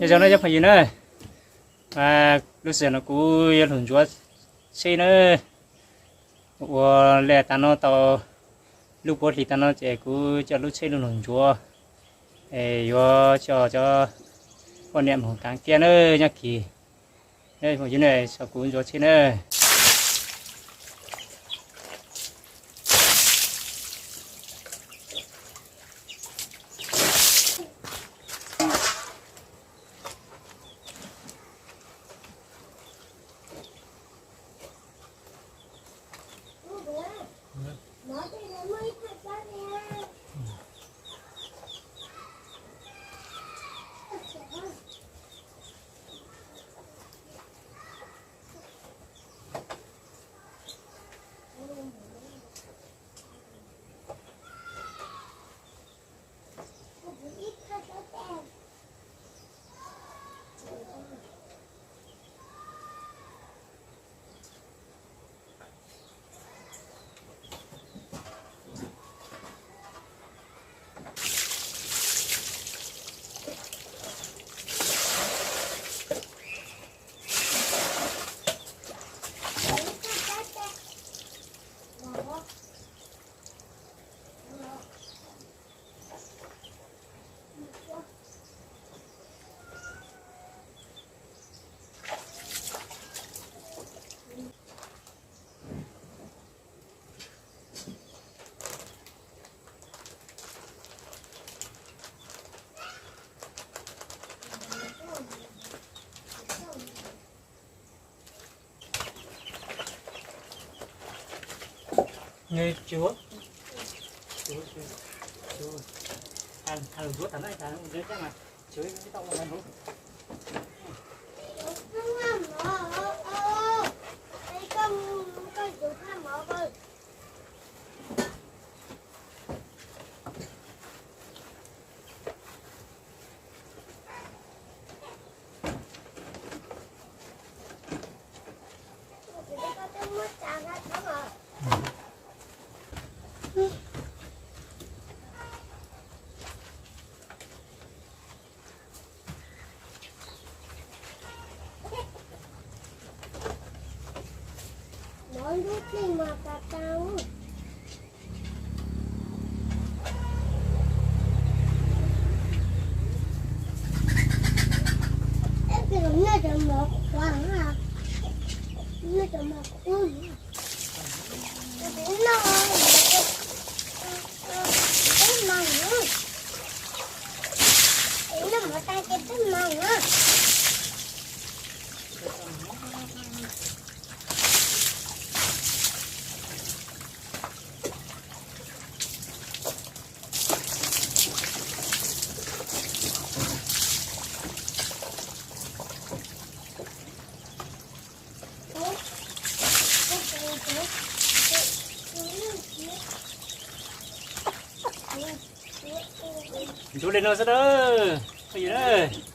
Nyob zoo nawb cov phooj ywg na, lub sij hawm no kuv yuav lug ntsuav tsheb na. Ua li tas no tau lub puab hlis tas no ces kuv coj lub tsheb lug lug ntsuav, es yuav coj cov poj niam moog kaav kiab na. Nyob kis, phooj ywg na, saib kuv ntsuav tsheb na. Ntsuav li no xwb na, phooj ywg na.